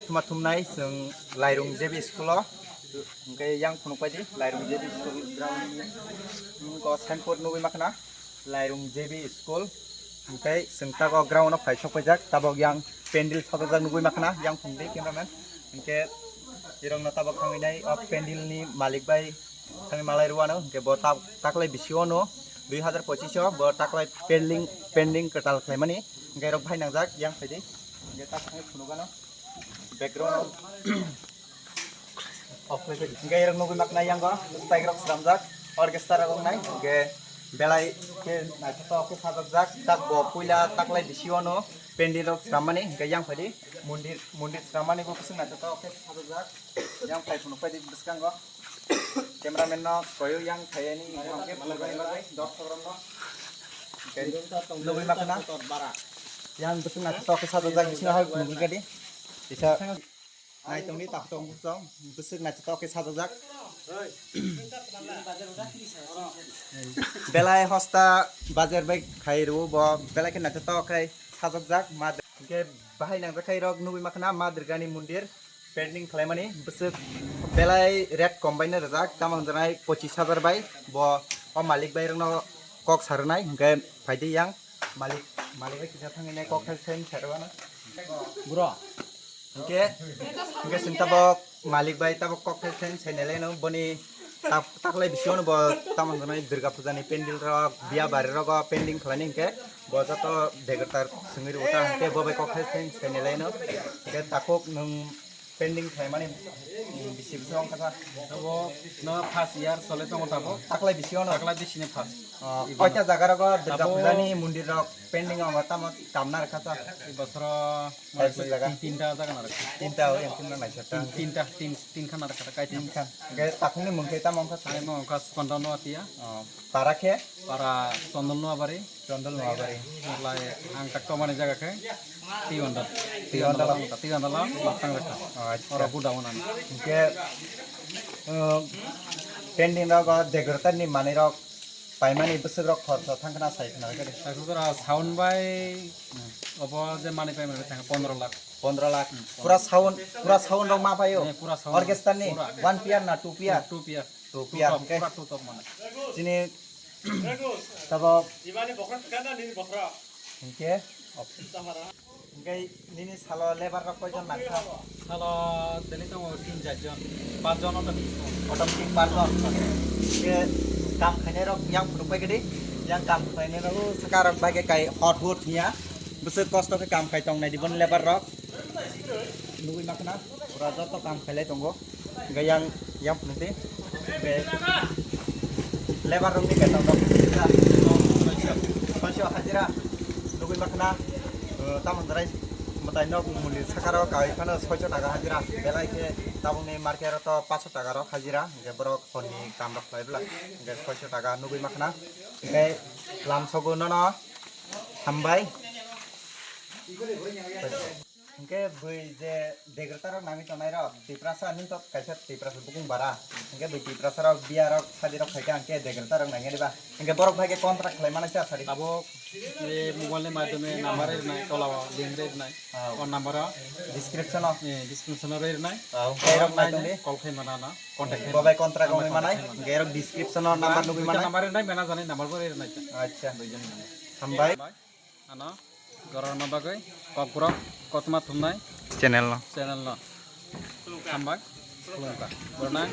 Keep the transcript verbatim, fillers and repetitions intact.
Thuma thumnai chwng Lairung J B school o, hwnkhe yang phunuk paidi Lairung J B school ground ni, hmm, ko signboard nugwi makhna Lairung J B school, hwnkhe chwng tabok ground o phai sok paijak, tabok yang pendil sajak nugwi makhna yang phunukdi cameraman, hwnkhe irokno tabok thangwi nai o pendil ni malik bai thangwi malai rwano, hwnkhe bo tak-, taklai bisi o no dui hazar pochis o bo taklai pending, pending kwtal khlaimani, hwnkhe rok bhai nangjak yang phaidi, hwnkhe tak thangwi phunukgano. Background hwnkhe irok nugwi maknai yango, stag rok swnamjak, orchestra rok wngnai, hwnkhe belai khe naithotok khe sajokjak, tak bo puila taklai bisi o no pendil rok swnammani, hwnkhe yang phaidi mondir, mondir swnammani bo bwswk naithotok khe sajokjak, yang phai phunuk paidi bwskango. Cameraman no koyo yang phaiani hwnkhe phunukgani bagwi dorshok rok no. Hwnkhe nugwi makhna yang bwswk naithotok khe sajokjak, bisingo hai phunukgwi kadi. Kisa naitongni takhuk tong bwswk naithotok khe sajokjak. Belai hosta bajar bai khai rw bo belai khe naithotok khe sajokjak ma. Hwnkhe bahai nangjak khai rok nugwi makhna ma Durgani mondir. Painting khlaimani bwswk belai rate kom bai no rijak, tamo hwnjanai pochis hajar bai, bo o malik bai rokno kok sa rwnai, hwnkhe phaidi yang malik, malik bai kisa thangwi nai kok thai sai sa rwano. Bro. Hwnkhe, hwnkhe chwng tabok malik bai tabok kok thai sai sai nai laino boni tak-, taklai bisingo no bo tamo hwnjanai Durga puja ni pendil rok, biya bari rogo painting khlaini hwnkhe bo joto degotar swngwi rwo ta hwnkhe bo bai kok thai sai sai nai laino. Hwnkhe takhuk nwng Pending khlaimani, mm, bisi bwswk wng kha sa? Abo no first year chole tongo tabuk. Taklai bisi ono? Taklai bisi ni first. Oh, koita jaga rogo Durga Abo puja ni mondir rok pending wng kha, tamo tamna rwkha sa? Ei bosoro Hai se jaga? Tin, tinta jaga na rwkha. Tinta o yang tinta naisar ta. Tin, tinta, tin, tin khan na rwkha, kai Tin khan. Hwnkhe takhuk ni mung khe tamo wng kha sa? Ani mung wng kha Skondon Noatia. Oh, para khe? Para Chondon Noabari. Chondon Noabari. Lai ang tak tomani jaga khe Tiwanda. Tiwanda. Tiwanda lang, Tiwanda lang, matang rekha. Oh, acha. Oro godown ani. Hwnkhe, uh, pending rok, decorator ni manwi rok paimani bwswk rok khorsa thang khna sai khna khe. Aswk jora sound bai obo je manwi paimani thang pondro lakh. Pondro lakh. Hmm, pura sound, pura sound rok ma paio? Eh, pura sound. Orchestra ni? Pura. One pair na two pair? Two pair. Two pair, Two top, hwnkhe? Pura two top mane. Chini Tabok. Ibani bokhra thwkha na nini bokhra? Hwnkhe? Tamara. Hwnkhe nini salo labour rok koijon nangkha? Salo daily tongo tin char jon, panch jon automatic. Automatic panch jon. Hwnkhe kam khainai rok yang phunuk pai khe di. Yang kam khainai rok saka rok bai khe kai hot hot hiya. Bwswk kosto khe kam khai tong nai di boni labour rok. Nugui ma khna, pura joto kam khailai tongo. Hwnkhe yang, yang phunukdi. Hwnkhe labour rokni beton rok soiso hajira. Nugui ma khna, uh, tamo hwnjai mwtai nok muli saka rok kaui phano soiso taka hajira. Belai khe tabukni market rok to paso taka rok hajira. Hwnkhe borok honni kam rok khlai bwla. Hwnkhe soiso taka nugui ma khna. Hwnkhe lamsogo nono hambai. Hwnkhe bui je degreta rok nangwi tongnai rok, Tiprasa nini to kaisa Tiprasa bukung bara. Hwnkhe bui Tiprasa rok biya rok sadi rok phaikha hwnkhe degreta rok nangya diba. Hwnkhe borok bai khe contract khlai mani cha sadi. Abo e mobile ni madhyome number rwnai, tola o link rwnai. Oh. O number o. Description o. E, description o rwnai. Oh, hwnkhe rok nai tongdi. Call khai mana na, contact khai Bo bai mana. Contract Ama rok manai. Contact khai mana. Hwnkhe rok description o number nugwi Duita manai. Number rwnai, mana jani number bo rwnai. Acha. Duijon ni number. Hambai. Ano, jorarma bagwi, kokborok, kotma thumnai. Channel no. Channel no. Hambai, khulumkha. Borna.